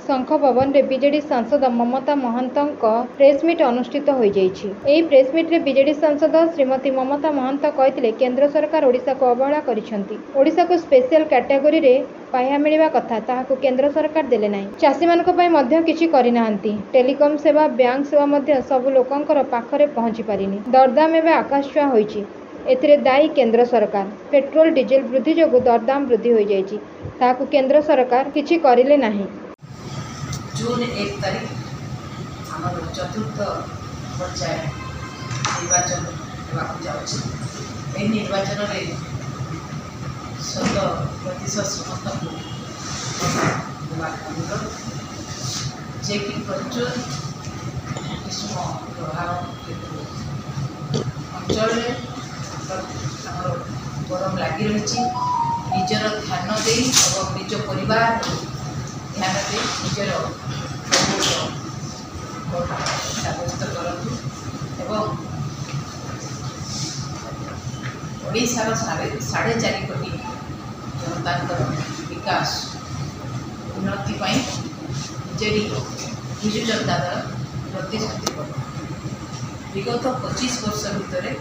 ଶଙ୍ଖ ଭବନରେ ବିଜେଡି ସାଂସଦ ମମତା ମହନ୍ତଙ୍କ ପ୍ରେସମିଟ୍ ଅନୁଷ୍ଠିତ ହୋଇଯାଇଛି। ଏହି ପ୍ରେସମିଟ୍ରେ ବିଜେଡି ସାଂସଦ ଶ୍ରୀମତୀ ମମତା ମହନ୍ତ କହିଥିଲେ, କେନ୍ଦ୍ର ସରକାର ଓଡ଼ିଶାକୁ ଅବହେଳା କରିଛନ୍ତି। ଓଡ଼ିଶାକୁ ସ୍ପେଶାଲ କ୍ୟାଟାଗୋରୀରେ ପାହ୍ୟା ମିଳିବା କଥା, ତାହାକୁ କେନ୍ଦ୍ର ସରକାର ଦେଲେ ନାହିଁ। ଚାଷୀମାନଙ୍କ ପାଇଁ ମଧ୍ୟ କିଛି କରିନାହାନ୍ତି। ଟେଲିକମ୍ ସେବା, ବ୍ୟାଙ୍କ ସେବା ମଧ୍ୟ ସବୁ ଲୋକଙ୍କର ପାଖରେ ପହଞ୍ଚି ପାରିନି। ଦରଦାମ ଏବେ ଆକାଶଛୁଆଁ ହୋଇଛି। ଏଥିରେ ଦାୟୀ କେନ୍ଦ୍ର ସରକାର। ପେଟ୍ରୋଲ, ଡିଜେଲ ବୃଦ୍ଧି ଯୋଗୁଁ ଦରଦାମ ବୃଦ୍ଧି ହୋଇଯାଇଛି। ତାହାକୁ କେନ୍ଦ୍ର ସରକାର କିଛି କରିଲେ ନାହିଁ। ଜୁନ୍ 1 ତାରିଖ ଆମର ଚତୁର୍ଥ ପର୍ଯ୍ୟାୟ ନିର୍ବାଚନ ହେବାକୁ ଯାଉଛି। ଏହି ନିର୍ବାଚନରେ 100% ସମସ୍ତଙ୍କୁ ଭୋଟ ଦେବାକୁ ଅନୁରୋଧ ଯେ କି ପ୍ରଚୁର ଗ୍ରୀଷ୍ମ ପ୍ରଭାବ ହେତୁ ଅଞ୍ଚଳରେ ଆମର ଗରମ ଲାଗି ରହିଛି। ନିଜର ଧ୍ୟାନ ଦେଇ ଏବଂ ନିଜ ପରିବାରକୁ ଧ୍ୟାନ ଦେଇ ନିଜର ଭୋଟ ସାବ୍ୟସ୍ତ କରନ୍ତୁ ଏବଂ ଓଡ଼ିଶାର 4.5 କୋଟି ଜନତାଙ୍କର ବିକାଶ, ଉନ୍ନତି ପାଇଁ ବିଜେଡ଼ି, ବିଜୁ ଜନତା ଦଳ ପ୍ରତିଶ୍ରୁତିବଦ୍ଧ। ବିଗତ 25 ବର୍ଷ ଭିତରେ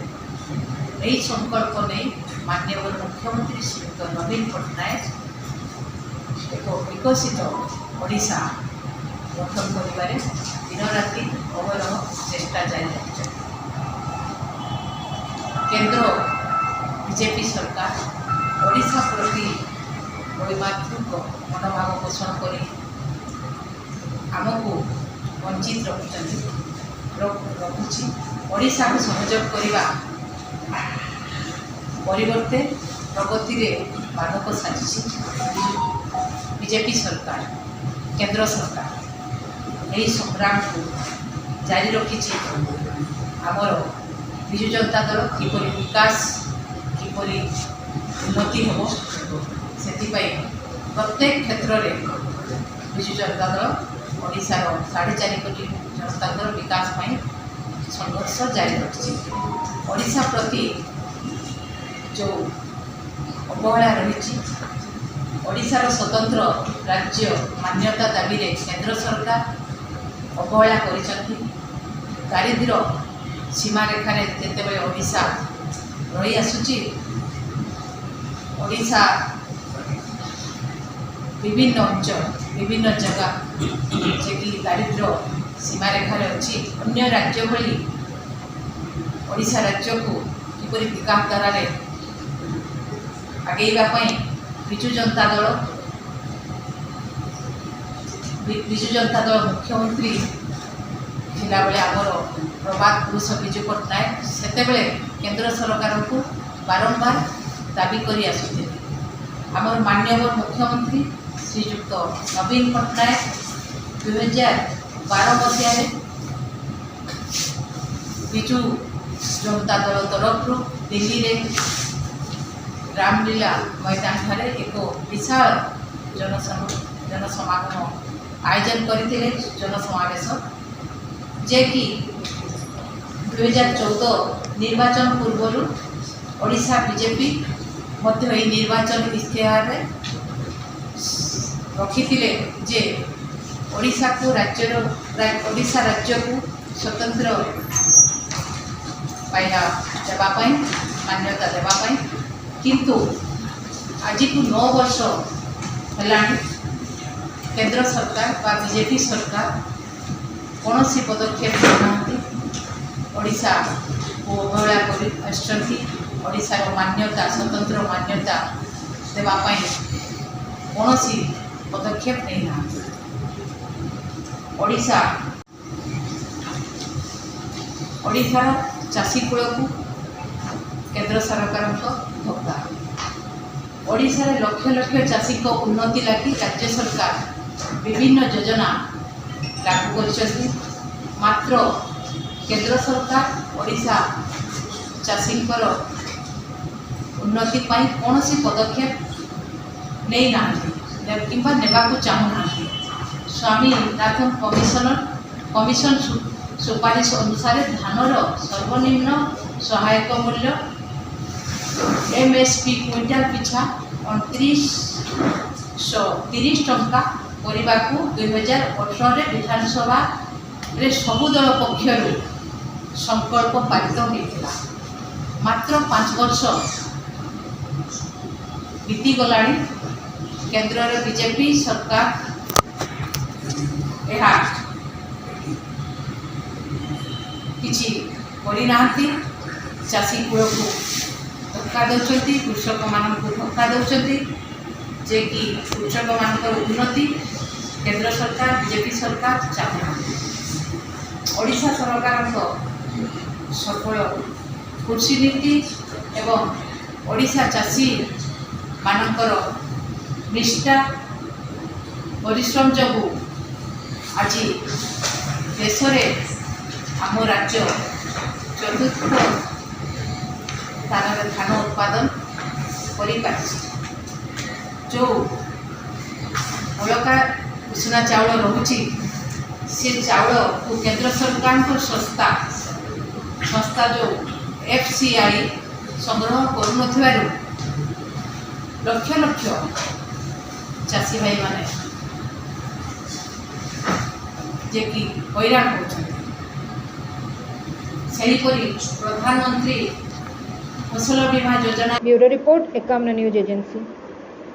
ଏହି ସଂକଳ୍ପ ନେଇ ମାନ୍ୟବର ମୁଖ୍ୟମନ୍ତ୍ରୀ ଶ୍ରୀଯୁକ୍ତ ନବୀନ ପଟ୍ଟନାୟକ ଏକ ବିକଶିତ ଓଡ଼ିଶା ଗଠନ କରିବାରେ ଦିନରାତି ଅହରହ ଚେଷ୍ଟା ଜାରି ରଖିଛନ୍ତି। କେନ୍ଦ୍ର ବିଜେପି ସରକାର ଓଡ଼ିଶା ପ୍ରତି ବୈମାତୃକ ମନୋଭାବ ପୋଷଣ କରି ଆମକୁ ବଞ୍ଚିତ ରଖୁଛନ୍ତି, ରଖୁଛି। ଓଡ଼ିଶାକୁ ସହଯୋଗ କରିବା ପରିବର୍ତ୍ତେ ପ୍ରଗତିରେ ବାଧକ ସାଜିଛି ବିଜେପି ସରକାର, କେନ୍ଦ୍ର ସରକାର। ଏହି ସଂଗ୍ରାମକୁ ଜାରି ରଖିଛି ଆମର ବିଜୁ ଜନତା ଦଳ। କିପରି ବିକାଶ, କିପରି ଉନ୍ନତି ହେବ, ସେଥିପାଇଁ ପ୍ରତ୍ୟେକ କ୍ଷେତ୍ରରେ ବିଜୁ ଜନତା ଦଳ ଓଡ଼ିଶାର 4.5 କୋଟି ଜନତାଙ୍କର ବିକାଶ ପାଇଁ ସଂଘର୍ଷ ଜାରି ରଖିଛି। ଓଡ଼ିଶା ପ୍ରତି ଯେଉଁ ଅବହେଳା ରହିଛି, ଓଡ଼ିଶାର ସ୍ୱତନ୍ତ୍ର ରାଜ୍ୟ ମାନ୍ୟତା ଦାବିରେ କେନ୍ଦ୍ର ସରକାର ଅବହେଳା କରିଛନ୍ତି। ଦାରିଦ୍ର୍ୟ ସୀମାରେଖାରେ ଯେତେବେଳେ ଓଡ଼ିଶା ରହିଆସୁଛି, ଓଡ଼ିଶା ବିଭିନ୍ନ ଅଞ୍ଚଳ, ବିଭିନ୍ନ ଜାଗା ଯେ କି ଦାରିଦ୍ର୍ୟ ସୀମାରେଖାରେ ଅଛି, ଅନ୍ୟ ରାଜ୍ୟ ଭଳି ଓଡ଼ିଶା ରାଜ୍ୟକୁ କିପରି ବିକାଶ ଧାରାରେ ଆଗେଇବା ପାଇଁ ବିଜୁ ଜନତା ଦଳ ମୁଖ୍ୟମନ୍ତ୍ରୀ ଥିଲାବେଳେ ଆମର ପ୍ରବାଦ ପୁରୁଷ ବିଜୁ ପଟ୍ଟନାୟକ ସେତେବେଳେ କେନ୍ଦ୍ର ସରକାରଙ୍କୁ ବାରମ୍ବାର ଦାବି କରି ଆସୁଥିଲେ। ଆମର ମାନ୍ୟବର ମୁଖ୍ୟମନ୍ତ୍ରୀ ଶ୍ରୀଯୁକ୍ତ ନବୀନ ପଟ୍ଟନାୟକ 2012 ମସିହାରେ ବିଜୁ ଜନତା ଦଳ ତରଫରୁ ଦିଲ୍ଲୀରେ ରାମଲୀଳା ମଇଦାନଠାରେ ଏକ ବିଶାଳ ଜନସମାଗମ ଆୟୋଜନ କରିଥିଲେ, ଜନସମାବେଶ, ଯେ କି 2014 ନିର୍ବାଚନ ପୂର୍ବରୁ ଓଡ଼ିଶା ବିଜେପି ମଧ୍ୟ ଏହି ନିର୍ବାଚନ ଇସ୍ତେହାରରେ ରଖିଥିଲେ ଯେ ଓଡ଼ିଶା ରାଜ୍ୟକୁ ସ୍ୱତନ୍ତ୍ର ପାହ୍ୟା ଦେବା ପାଇଁ, ମାନ୍ୟତା ଦେବା ପାଇଁ। କିନ୍ତୁ ଆଜିକୁ 9 ବର୍ଷ ହେଲାଣି, କେନ୍ଦ୍ର ସରକାର ବା ବିଜେପି ସରକାର କୌଣସି ପଦକ୍ଷେପ ନେଉନାହାନ୍ତି। ଓଡ଼ିଶାକୁ ଅବହେଳା କରି ଆସିଛନ୍ତି। ଓଡ଼ିଶାର ମାନ୍ୟତା, ସ୍ୱତନ୍ତ୍ର ମାନ୍ୟତା ଦେବା ପାଇଁ କୌଣସି ପଦକ୍ଷେପ ନେଇନାହାନ୍ତି। ଓଡ଼ିଶାର ଚାଷୀ କୂଳକୁ କେନ୍ଦ୍ର ସରକାରଙ୍କ ଧୋକା। ଓଡ଼ିଶାରେ ଲକ୍ଷ ଲକ୍ଷ ଚାଷୀଙ୍କ ଉନ୍ନତି ଲାଗି ରାଜ୍ୟ ସରକାର ବିଭିନ୍ନ ଯୋଜନା ଲାଗୁ କରିଛନ୍ତି। ମାତ୍ର କେନ୍ଦ୍ର ସରକାର ଓଡ଼ିଶା ଚାଷୀଙ୍କର ଉନ୍ନତି ପାଇଁ କୌଣସି ପଦକ୍ଷେପ ନେଇନାହାନ୍ତି କିମ୍ବା ନେବାକୁ ଚାହୁଁନାହାନ୍ତି। ସ୍ୱାମୀନାଥନ କମିଶନ ସୁପାରିଶ ଅନୁସାରେ ଧାନର ସର୍ବନିମ୍ନ ସହାୟକ ମୂଲ୍ୟ ଏମ୍ଏସ୍ପି କୁଇଣ୍ଟାଲ ପିଛା 2930 ଟଙ୍କା କରିବାକୁ 2018ରେ ବିଧାନସଭାରେ ସବୁ ଦଳ ପକ୍ଷରୁ ସଂକଳ୍ପ ପାରିତ ହୋଇଥିଲା। ମାତ୍ର 5 ବର୍ଷ ବିତିଗଲାଣି, କେନ୍ଦ୍ରର ବିଜେପି ସରକାର ଏହା କିଛି କରିନାହାନ୍ତି। ଚାଷୀ କୂଳକୁ ଧକ୍କା ଦେଉଛନ୍ତି, କୃଷକମାନଙ୍କୁ ଧକ୍କା ଦେଉଛନ୍ତି ଯେ କି କୃଷକମାନଙ୍କର ଉନ୍ନତି କେନ୍ଦ୍ର ସରକାର, ବିଜେପି ସରକାର ଚାହୁଁନାହାନ୍ତି। ଓଡ଼ିଶା ସରକାରଙ୍କ ସଫଳ କୃଷି ନୀତି ଏବଂ ଓଡ଼ିଶା ଚାଷୀମାନଙ୍କର ନିଷ୍ଠା, ପରିଶ୍ରମ ଯୋଗୁଁ ଆଜି ଦେଶରେ ଆମ ରାଜ୍ୟ ଚତୁର୍ଥ ସ୍ଥାନରେ ଧାନ ଉତ୍ପାଦନ କରିପାରିଛି। ଯେଉଁ ବଳକା ଉଷୁନା ଚାଉଳ ରହୁଛି, ସେ ଚାଉଳକୁ କେନ୍ଦ୍ର ସରକାରଙ୍କ ସଂସ୍ଥା ଯେଉଁ ଏଫ୍ସିଆଇ ସଂଗ୍ରହ କରୁନଥିବାରୁ ଲକ୍ଷ ଲକ୍ଷ ଚାଷୀ ଭାଇମାନେ ଯିଏକି ହଇରାଣ ହେଉଛନ୍ତି। ସେହିପରି ପ୍ରଧାନମନ୍ତ୍ରୀ ଫସଲ ବୀମା ଯୋଜନା bureau report, Ekamra news agency.